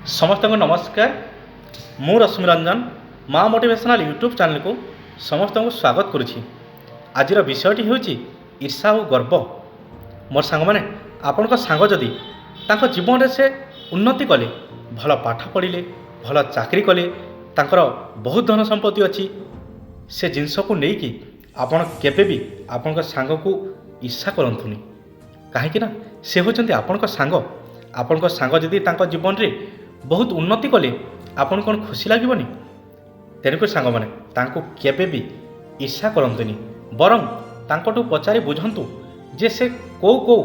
ସମସ୍ତଙ୍କୁ ନମସ୍କାର। ମୁଁ ରଶ୍ମି ରଞ୍ଜନ, ମା ମୋଟିଭେସନାଲ୍ ୟୁଟ୍ୟୁବ୍ ଚ୍ୟାନେଲକୁ ସମସ୍ତଙ୍କୁ ସ୍ୱାଗତ କରୁଛି। ଆଜିର ବିଷୟଟି ହେଉଛି ଈର୍ଷା ଓ ଗର୍ବ। ମୋର ସାଙ୍ଗମାନେ, ଆପଣଙ୍କ ସାଙ୍ଗ ଯଦି ତାଙ୍କ ଜୀବନରେ ସେ ଉନ୍ନତି କଲେ, ଭଲ ପାଠ ପଢ଼ିଲେ, ଭଲ ଚାକିରି କଲେ, ତାଙ୍କର ବହୁତ ଧନ ସମ୍ପତ୍ତି ଅଛି, ସେ ଜିନିଷକୁ ନେଇକି ଆପଣ କେବେ ବି ଆପଣଙ୍କ ସାଙ୍ଗକୁ ଈର୍ଷା କରନ୍ତୁନି। କାହିଁକି ନା ସେ ହେଉଛନ୍ତି ଆପଣଙ୍କ ସାଙ୍ଗ। ଆପଣଙ୍କ ସାଙ୍ଗ ଯଦି ତାଙ୍କ ଜୀବନରେ ବହୁତ ଉନ୍ନତି କଲେ, ଆପଣଙ୍କୁ କ'ଣ ଖୁସି ଲାଗିବନି? ତେଣୁକରି ସାଙ୍ଗମାନେ, ତାଙ୍କୁ କେବେ ବି ଈର୍ଷା କରନ୍ତୁନି, ବରଂ ତାଙ୍କଠୁ ପଚାରି ବୁଝନ୍ତୁ ଯେ ସେ କେଉଁ କେଉଁ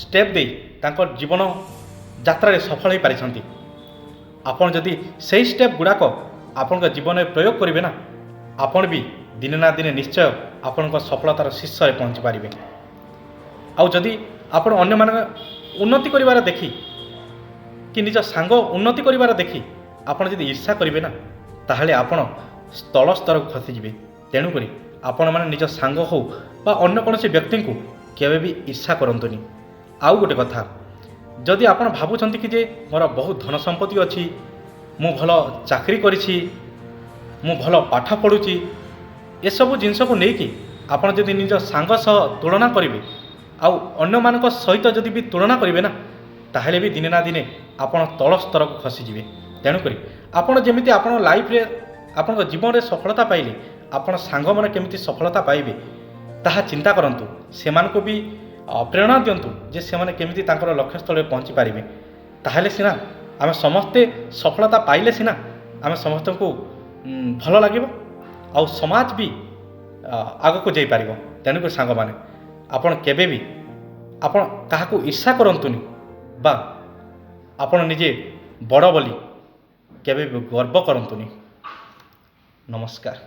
ଷ୍ଟେପ୍ ଦେଇ ତାଙ୍କ ଜୀବନ ଯାତ୍ରାରେ ସଫଳ ହୋଇପାରିଛନ୍ତି। ଆପଣ ଯଦି ସେଇ ଷ୍ଟେପ୍ ଗୁଡ଼ାକ ଆପଣଙ୍କ ଜୀବନରେ ପ୍ରୟୋଗ କରିବେ ନା, ଆପଣ ବି ଦିନେ ନା ଦିନେ ନିଶ୍ଚୟ ଆପଣଙ୍କ ସଫଳତାର ଶୀର୍ଷରେ ପହଞ୍ଚି ପାରିବେ। ଆଉ ଯଦି ଆପଣ ଅନ୍ୟମାନଙ୍କ ଉନ୍ନତି କରିବାର ଦେଖି କି ନିଜ ସାଙ୍ଗ ଉନ୍ନତି କରିବାର ଦେଖି ଆପଣ ଯଦି ଈର୍ଷା କରିବେ ନା, ତାହେଲେ ଆପଣ ସ୍ଥଳ ସ୍ତରକୁ ଖସିଯିବେ। ତେଣୁକରି ଆପଣମାନେ ନିଜ ସାଙ୍ଗ ହେଉ ବା ଅନ୍ୟ କୌଣସି ବ୍ୟକ୍ତିଙ୍କୁ କେବେ ବି ଈର୍ଷା କରନ୍ତୁନି। ଆଉ ଗୋଟେ କଥା, ଯଦି ଆପଣ ଭାବୁଛନ୍ତି କି ଯେ ମୋର ବହୁତ ଧନ ସମ୍ପତ୍ତି ଅଛି, ମୁଁ ଭଲ ଚାକିରି କରିଛି, ମୁଁ ଭଲ ପାଠ ପଢ଼ୁଛି, ଏସବୁ ଜିନିଷକୁ ନେଇକି ଆପଣ ଯଦି ନିଜ ସାଙ୍ଗ ସହ ତୁଳନା କରିବେ ଆଉ ଅନ୍ୟମାନଙ୍କ ସହିତ ଯଦି ବି ତୁଳନା କରିବେ ନା, ତାହେଲେ ବି ଦିନେ ନା ଦିନେ ଆପଣ ତଳ ସ୍ତରକୁ ଖସିଯିବେ। ତେଣୁକରି ଆପଣ ଯେମିତି ଆପଣ ଲାଇଫ୍ରେ, ଆପଣଙ୍କ ଜୀବନରେ ସଫଳତା ପାଇଲେ, ଆପଣ ସାଙ୍ଗମାନେ କେମିତି ସଫଳତା ପାଇବେ ତାହା ଚିନ୍ତା କରନ୍ତୁ। ସେମାନଙ୍କୁ ବି ପ୍ରେରଣା ଦିଅନ୍ତୁ ଯେ ସେମାନେ କେମିତି ତାଙ୍କର ଲକ୍ଷ୍ୟସ୍ଥଳରେ ପହଞ୍ଚି ପାରିବେ। ତାହେଲେ ସିନା ଆମେ ସମସ୍ତେ ସଫଳତା ପାଇଲେ ସିନା ଆମେ ସମସ୍ତଙ୍କୁ ଭଲ ଲାଗିବ ଆଉ ସମାଜ ବି ଆଗକୁ ଯାଇପାରିବ। ତେଣୁକରି ସାଙ୍ଗମାନେ, ଆପଣ କେବେ ବି ଆପଣ କାହାକୁ ଈର୍ଷା କରନ୍ତୁନି ବା ଆପଣ ନିଜେ ବଡ଼ ବୋଲି କେବେ ବି ଗର୍ବ କରନ୍ତୁନି। ନମସ୍କାର।